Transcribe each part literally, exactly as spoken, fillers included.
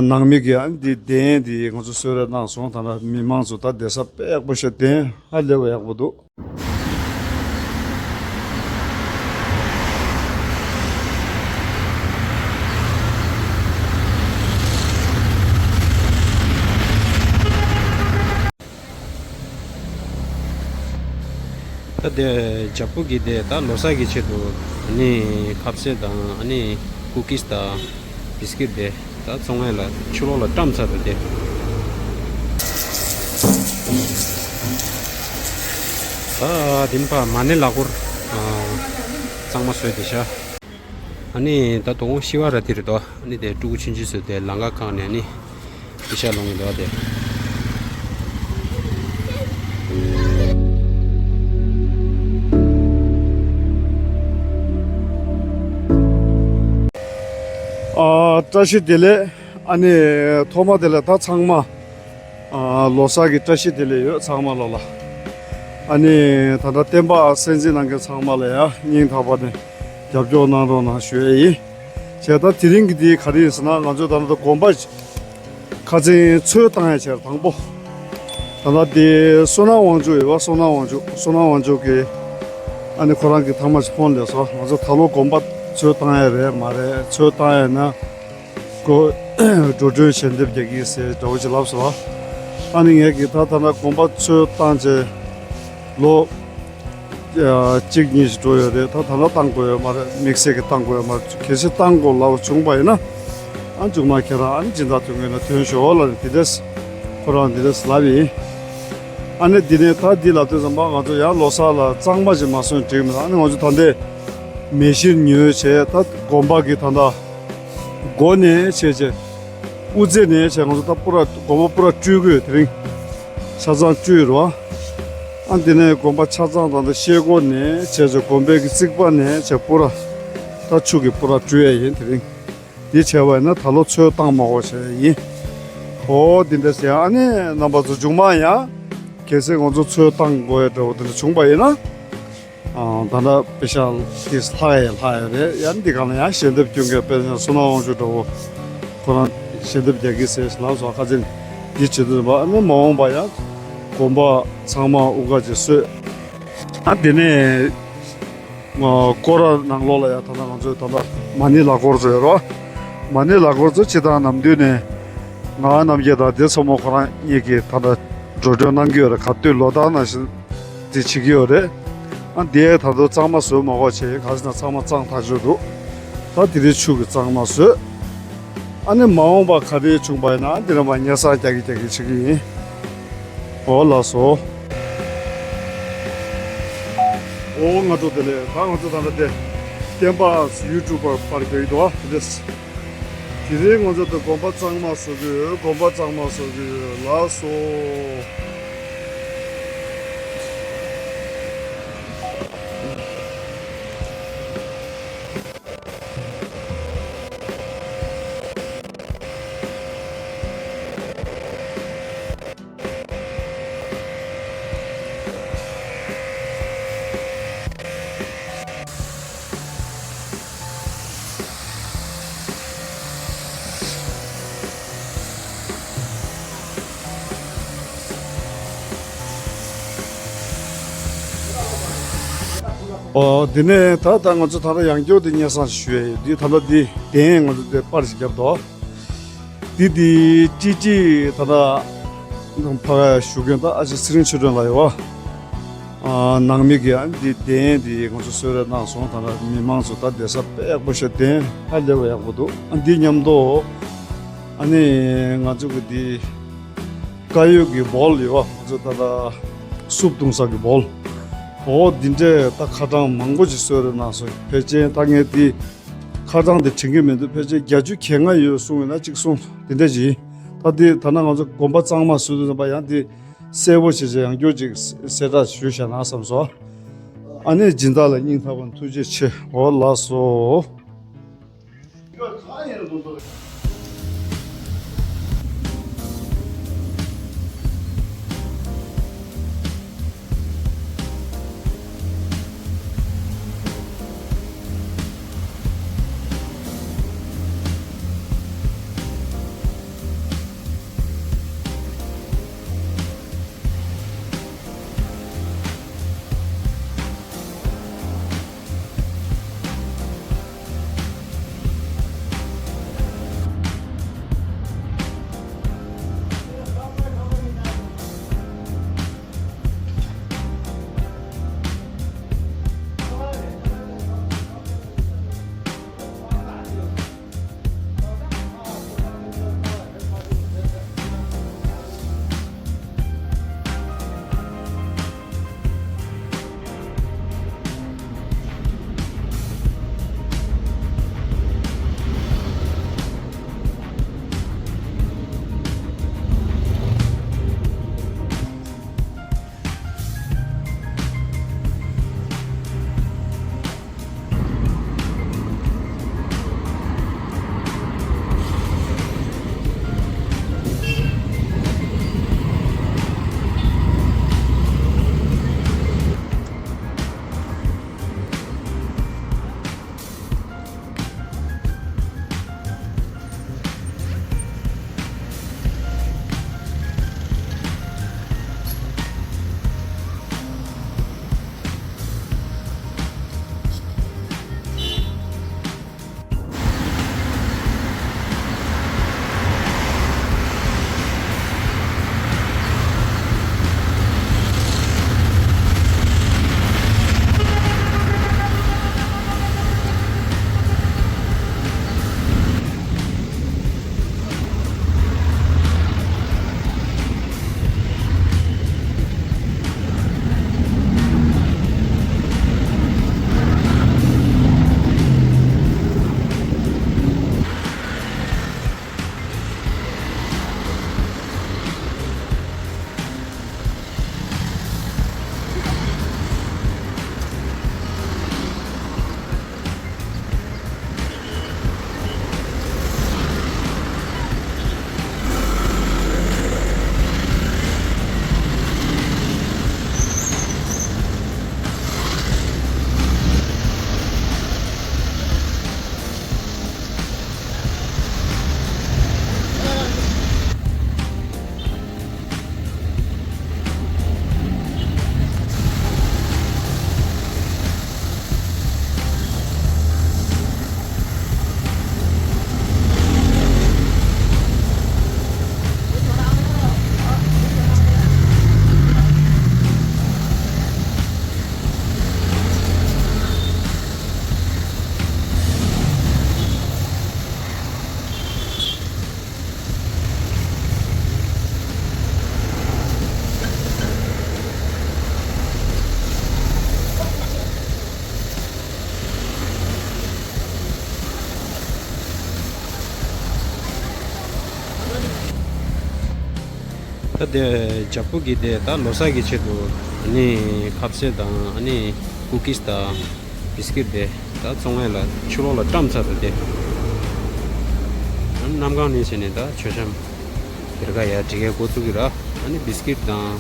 ནང་མི་གིས་ཨ་ནི་འདི་གདན་འདི་ང་ཚོ་གསོལ་རས་གནང་སོང་། ད་ལྟ་མི་མང་ཚོ་ད་བསྡད་ས་དཔེ་ཡག་པོ་ཞིག་གདན་ཧ་ལས་པ་ཡག་པོ་འདུག་ད་དེ་ཇ་ཕུག་གི་དེ་ད་ལོ་གསར་གྱི་ཆེད་དུ་ཨ་ནི་ཁ་ཟས་དང་ཨ་ནི་ཀུ་ཀིས་དང་བིས་ཀིཊ་དེ་ད་ཚོང་ཁང་ལ་ཕྱི་ལོགས་ལ་བཀྲམ་ཚར་འདུག་དེ། ད་དེ་ཕར་མ་ཎི་ལག་འཁོར་གཙང་མ་བཟོས་བསྡད་ཤག་ཨ་ནི་ད་དོ་དགོང་ཤི་བ་ར་ཏི་རེད་དོ། ཨ་ནི་དེ་ཕྲུ་གུ་ཆུང་ཆུང་ཚོ་དེ་ལམ་ཁ་བཀག་ནས་ཨ་ནི་ཤི་ཤ་ལོང་གི་འདུག་དེ། ཨ། བཀྲ་ཤིས་བདེ་ལེགས། ཨ་ནི་ཐོག་མ་དེ་ལ་ད་ཚང་མ་ཨ་ལོ་གསར་གྱི་བཀྲ་ཤིས་བདེ་ལེགས་ཡོད། ཚང་མ་ལོ་ལ། ཨ་ནི་ད་ལྟ་བསྟན་པ་གསན་གཟིགས་གནང་མཁན་ཚང་མ་ལ་ཡང་སྙིང་ཐག་པ་ནས་རྒྱབ་སྐྱོར་གནང་རོགས་གནང་ཞུ་ཡས་ཡིན། བྱས་ད་དེ་རིང་གི་འདི་ག་རེ་ཡིན་ཟེར་ན། ང་ཚོ་ད་ལྟ་དགོན་པ་ཁ་ཚན་ཚོས་བཏང་ཡ་ཆེར་དང་པོ། ད་ལྟ་དེ་བསོད་ནམས་དབང་ཕྱུག་ཡོད་པ། བསོད་ནམས་དབང་ཕྱུག་བསོད་ནམས་དབང་ཕྱུག་གིས་ཨ་ནི་ཁོ་རང་གི་ཐང་མ་ཞིག་ཕོན་ལས་སོ། ང་ཚོ་ད་ལོ་དགོན་པ་ཚོས་བཏང་ཡ་རེད་མ་རེད། ཚོས་བཏང་ཡ་ན་ཁོ་འགྲོ་གྲོན་ཞལ་འདེབས་རྒྱག་གི་ཟེར་འདྲ་བོ་ཅིག་ལབ་སོང་། ཨ་ནི་ངས་ཀྱིས་ད་ད་ལྟ་དགོན་པ་ཚོས་བཏང་བྱས་ལོ་གཅིག་གཉིས་ཤིག་འགྲོ་ཡོད་རེད། ད་ད་ལོ་བཏང་དགོས་ཡོད་མ་རེད། དམིགས་བསལ་གྱི་བཏང་དགོས་ཡོད་མ་རེད། གལ་སྲིད་བཏང་དགོས་ལབ་བྱུང་པ་ཡིན་ན། ཨ་མཇུག་མ་ཁྱེད་རང་ཨ་ནི་སྦྱིན་བདག་དོན་གཉེར་ལ་ཐོན་ཤོག་ལབ་ནས་དེ་འདྲས་ཁོ་རང་དེ་འདྲས་ལབ་ཡིན། ཨ་ནི་འདི་ནས་ད་འདི་ལབ་དུས་ཙམ་པ་ང་ཚོ་ཡང་ལོ་གསར་ལ་གཙང་མ་ཞིག་མ་བཟོས་ན་འགྲིག་མི་འདུག་ཨ་ནི་ང་ཚོ་ད་ལྟའི་མེ་ཤིང་ཉོས་བྱས་ད་དགོན་པ་གི་ད་ལྟ་སྒོ་ནས་བྱས་བྱས། དབུ་རྩེ་ནས་བྱས་ང་ཚོ་ད་པུ་ར་དགོན་པ་པུ་ར་བཀྲུས་དགོས་དེ་རིང་། ཆ་ཚང་བཀྲུས་རོ། ཨ་འདི་ནས་དགོན་པ་ཆ་ཚང་དང་ད་ཤེལ་སྒོ་ནས་བྱས་བྱས་དགོན་པའི་གི་རྩིག་པ་ནས་བྱས་པུ་ར་ད་ཆུ་གི་པུ་ར་བཀྲུས་ཡས་ཡིན་དེ་རིང་། འདི་བྱས་པ་ཡིན་ན་ད་ལོ་ཚོས་བཏང་མ་དགོས་བྱས་ཡིན། ཨོ་འདི་འདྲ་ཟེར། ཨ་ནི་རྣམ་པ་ཚོ་མཇུག་མ་ཡང་གལ་སྲིད་ང་ཚོ་ཚོས་བཏང་དགོས་ཡ་འདྲ་བོ་དེ་འདྲ་བྱུང་པ་ཡིན་ན། ཨ་ད་ལྟ་པེ་ཤག་དེ་ལྷག་ཡས་ལྷག་ཡས་རེད། ཡང་འདི་ག་ལ་ཡང་ཞལ་འདེབས་སྐྱོན་མཁན་དཔེར་ན་བསོད་ནམས་དབང་ཕྱུག་འདྲ་བོ་ཁོ་རང་ཞལ་འདེབས་རྒྱག་གི་ཟེར་ལབ་སོང་། ཁ་ཚིག་འདི་བྱེད་དུས་ཙམ་པ་ཨ་ནི་མ་འོངས་པ་ཡང་དགོན་པ་ཚང་མ་དབུ་ཁ་ཅིག་གསོས། ཨ་དེ་ནས་སྐོར་ར་ནང་ལོགས་ལ་ཡང་ད་ལྟ་ང་ཚོའི་ད་ལྟ་མ་ཎི་ལག་འཁོར་ཚོ་ཡོད་རོ། མ་ཎི་ལག་འཁོར་ཚོ་སྤྱིར་བཏང་ནམ་དུས་ནས་ང་རྣམ་རྒྱལ་དང་དེ་ཚོ་མོ་ཁོ་རང་གཉིས་ཀྱིས་ད་ལྟ་འགྲོ་གྲོན་གནང་གི་ཡོད་རེད། ག་དུས་ལོ་ལྟར་ནང་བཞིན་དེ་བྱེད་ཀྱི་ཡོད་རེད། ཨ་དེ་ད་དུང་གཙང་མ་བཟོས་མ་དགོས་བྱས་ག་ཟེར་ན་ཚང་མ་གཙང་ཐག་ཆོད་འདུག་ད་དེ་རིང་ཆུ་གི་གཙང་མ་བཟོས། ཨ་ནི་མ་འོངས་པ་ག་རེ་བྱུང་པ་ཡིན་ན་འདི་ར་མ་སྙན་སེང་རྒྱག་གི་རྒྱག་གི་བྱེད་ཀྱི་ཡིན། ཨོ་ལགས་སོ། ཨོ་ང་ཚོ་དེ་ལས་ད་ང་ཚོ་ད་ལྟ་དེ་བསྟན་པ་ཡུ་ཊུབ་པར་པར་རྒྱག་གི་འདུག་ཨ་དེ་འདྲས། དེ་རིང་ང་ཚོ་དེ་དགོན་པ་གཙང་མ་བཟོ་གི་ཡོད། དགོན་པ་གཙང་མ་བཟོ་གི་ཡོད་ལགས་སོ། ཨོ། དེ་ནས་ད་ལྟ་ང་ཚོ་ད་ལྟ་ཡང་བསྐྱར་དེ་སྙན་སེང་ཞུ་ཡས་ཡོད། འདི་ད་ལྟ་འདི་གདན་ང་ཚོ་དེ་པར་ཞིག་བརྒྱབ་འདུག་འདི་འདི་ཀྲིག་ཀྲིག་ད་ལྟ་ཕ་ག་ཞུ་མཁན་ད་ཨ་ཅེ་ཚེ་རིང་ཆོས་སྒྲོན་ལགས་ཡོད་པ། ཨ་ནང་མི་གིས་ཨ་འདི་གདན་འདི་ང་ཚོ་གསོལ་རས་གནང་སོང་། ད་ལྟ་མི་མང་ཚོ་ད་བསྡད་ས་དཔེ་ཡག་པོ་ཞིག་གདན་ཧ་ལས་པ་ཡག་པོ་འདུག་ཨ་འདི་མཉམ་དུ་ཨ་ནི་ང་ཚོ་གི་འདི་དཀར་ཡོལ་གྱི་བོལ་ཡོད་པ། ང་ཚོ་ད་ལྟ་སུབ་བཏུང་ས་གི་བོལ། ཨོ་འདི་འདྲས་ད་ཁ་གྲངས་མང་པོ་ཞིག་གསོལ་རས་གནང་སོང་། ཕལ་ཆེར་ད་ངས་འདི་ཁ་གྲངས་དེ་དྲན་གྱི་མི་འདུག་ཕལ་ཆེར་བརྒྱད་ཅུ་གྱ་ལྔ་ཡོད་གསུངས་ཡོད་ན་གཅིག་གསུངས་དེ་འདྲས་ཞིག་ད་འདི་ད་ལྟ་ང་ཚོ་དགོན་པ་གཙང་མ་བཟོས་དུས་ཙམ་པ་ཡང་འདི་གསལ་པོ་བྱས་བྱས་ཡང་བསྐྱར་ཅིག་གསལ་བསྒྲགས་ཞུས་བཞག་ན་བསམ་སོང་། ཨ་ནི་སྦྱིན་བདག་ལ་སྙིང་ཐག་པ་ནས་ཐུགས་རྗེ་ཆེ། འོ་ལགས་སོ། ད་དེ་ཇག་པོ་གི་དེ་ད་ལོ་གསར་གྱི་ཆེད་དུ་ཨ་ནི་ཁ་ཟས་དང་ཨ་ནི་ཀུ་ཀིས་དང་བིས་ཀིཊ་དེ་ད་བཙོང་ཡ་ལ་ཕྱི་ལོགས་ལ་བཀྲམ་ཚར་འདུག་དེ། ཨ་ནི་གནམ་གང་ནས་བྱས་ནས་ད་མཆོད་བཤམས་སྡེར་ཁ་ཡར་སྒྲིག་ཡ་འགོ་བཙུགས་ཀྱི་ར། ཨ་ནི་བིས་ཀིཊ་དང་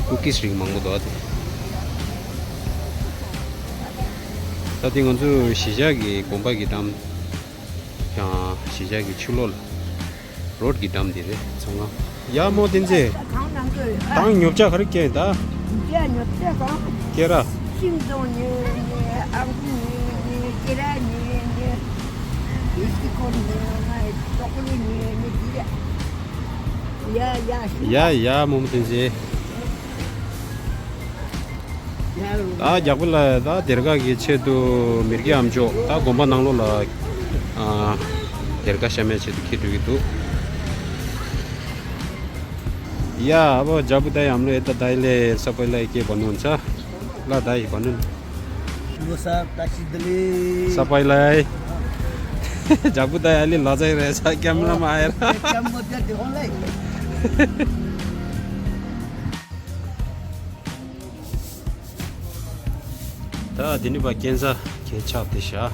ཀུ་ཀིས་རིགས་མང་པོ་འདུག་དེ། ད་དེ་ང་ཚོ་གཞིས་ཆགས་ཀྱི་དགོན་པ་གི་འགྲམ། ཡང་གཞིས་ཆགས་ཀྱི་ཕྱི་ལོགས་ལ་རོཌ་ཀྱི་འགྲམ་དེ་རེད། ཚོང་ཁང་། ཡ་མོ་བསྟན་འཛིན། གང་གནང་དགོས། ཨ། དང་ཉོ་ཆ་ག་རེ་སྐྱེལ་ད། ཉོ་ཆ་ཉོ་ཆ་གང་། སྐྱེལ་ར། ཤིང་སྡོང་ཉོས་ཉོས། ཨ་ཁུ་ཉོས་ཉོས། སྐྱེ་ར་ཉོས་ཉོས། ཡིས་ཀི་ཀོརན་ཉོས་ཉོས། ཅོག་ལེ་ཉོས་ཉོས། དེ་རེད། ཡ་ཡ་ཤི། ཡ་ཡ་མོ་མོ་བསྟན་འཛིན། ད་རྒྱག་པ་ལ་ད་སྡེར་ཁ་གི་ཆེད་དུ་མིར་གི་ཨམ་ཅོག་ད་དགོན་པ་ནང་ལོགས་ལ་ཨ་སྡེར་ཁ་བཤམས་ཡ་ཆེད་དུ་འཁྱེར་འགྲོ་གི་འདུག། ཡ་ཨ་བོ་ཇ་བུ་ད་ཡམ་ལོ་ཨེ་ད་ད་ལེ་ས་པའི་ལ་ཨེ་ཀེ་བ་ནོན་ཚ་ལ་ད་ཡི་བ་ནོན། ལོ་ས་ད་ཤི་ད་ལེ། ས་པའི་ལ་ཨེ། ཇ་བུ་ད་ཡ་ལི་ལ་ཛའི་རེ་ས་ཀེམ་ར་མ་ཨེ་ར། ཀེམ་མོ་ཏེ་དེ་ཧོན་ལེ། ད་དེ་ནི་པ་ཀན་ས་ཁྱེད་ཆགས་ཏེ་ཤ།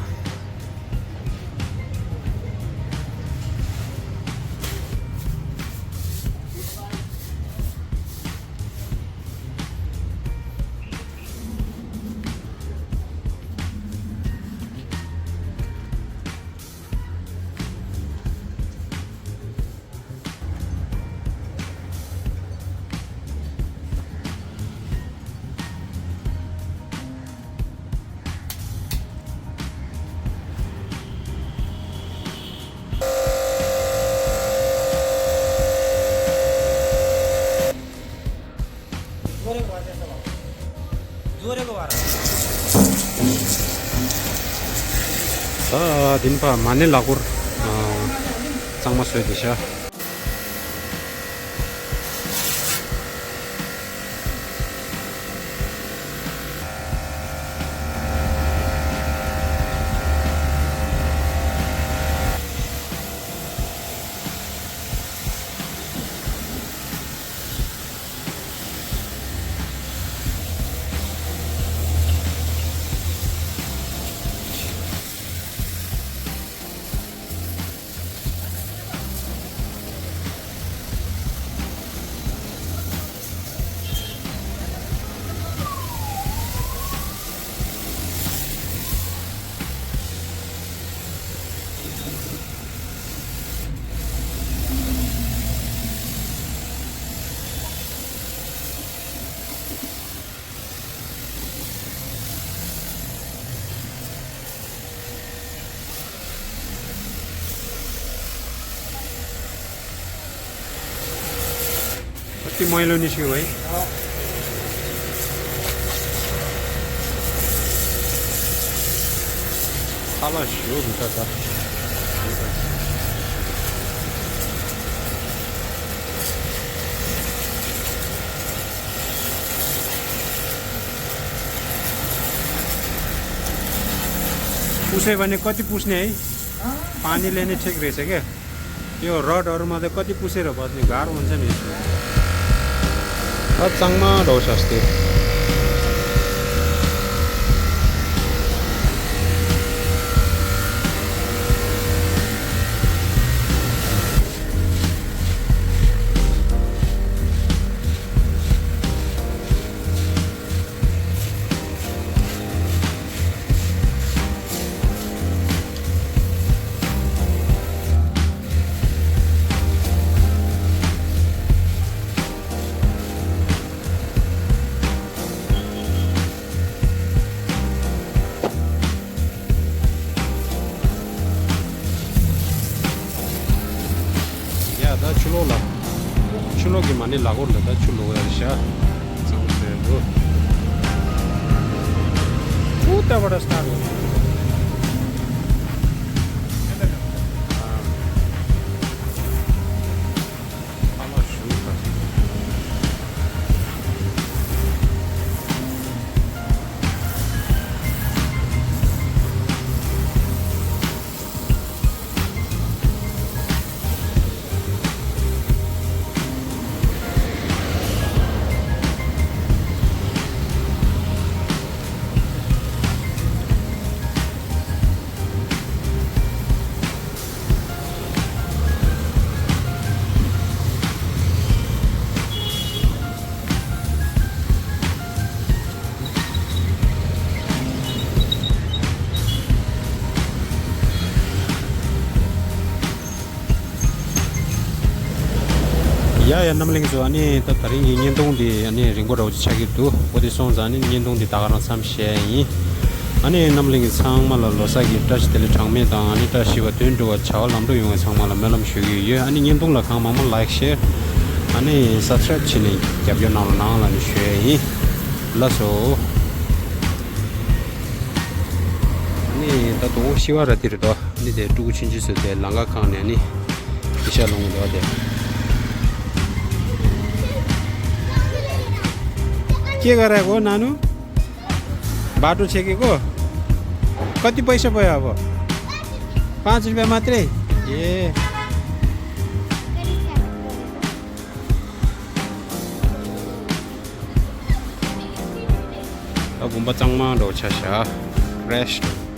ད་དེ་ནི་ཕ་མ་ཎི་ལ་སྐོར་གཙང་མ་བཟོས་ཏེ་ཤ། ཨ་ཏི་མོའི་ལོ་ནི་ཤི་བའི། ཁ་ལག་ཞུ་མི་ད་ད། पूछे बने कति पुस्ने है? पानी लेने ठिक रहेछ क्या? यो रडहरूमा त कति पुसेर बस्ने गाह्रो हुन्छ नि। अचम्म ढौसास्ते। ཡ་ད་ཆུ་ལོག་ལ། ཆུ་ལོག་གི་མ་ཎི་ལ་སྐོར་ལ་ད་ཆུ་ལོག་ཡ་རེད་ཤག་ཚང་མ་ཟེར་འདུག་ཨུ་ཏ་བ་ར་སྟ་རུ། ཨ་མ་ཞུ་ད། ཡ་ཡ། རྣམ་གླིང་ཚོ། ཨ་ནི་ད་དེ་རིང་གི་བརྙན་ཐུང་འདི་ཨ་ནི་རིང་པོ་འདྲ་བོ་ཅིག་ཆགས་ཀྱི་འདུག་འོ་དེ་སོང་ཙང་ཨ་ནི་བརྙན་ཐུང་འདི་ད་ག་རང་མཚམས་བཞག་ཡིན། ཨ་ནི་རྣམ་གླིང་གི་ཚང་མ་ལ་ལོ་གསར་གྱི་བཀྲ་ཤིས་བདེ་ལེགས་གྲངས་མེད་དང་། ཨ་ནི་བཀྲ་ཤིས་པ་དོན་འགྲུབ་པ། བྱ་བ་ལམ་འགྲོ་ཡོང་བའི་ཚང་མ་ལ་སྨོན་ལམ་ཞུ་གི་ཡོད། ཨ་ནི་བརྙན་ཐུང་ལ་གང་མང་མང་ལའིཀ་ཤེར་ཨ་ནི་སབ་སི་ཀྲའིབ་བྱས་ནས་རྒྱབ་སྐྱོར་གནང་རོགས་གནང་ལབ་ནས་ཞུ་ཡ་ཡིན། ལགས་སོ། ཨ་ནི་ད་དུང་ཤི་བ་ར་དེ་རེད་དོ། ཨ་ནི་དེ་ཕྲུ་གུ་ཆུང་ཆུང་ཚོ་དེ་ལམ་ཁ་གང་ནས་ཨ་ནི་ཤི་ཤ་ལོང་འདུག་དེ། के गराएको हो नानु? बाटो छेकेको? कति पैसा भयो अब? पाँच रुपियाँ मात्रै? ए। ད་དགོན་པ་གཙང་མ་འདྲ་བོ་ཆགས་ཤག་ཕེ་རེ་ཤི།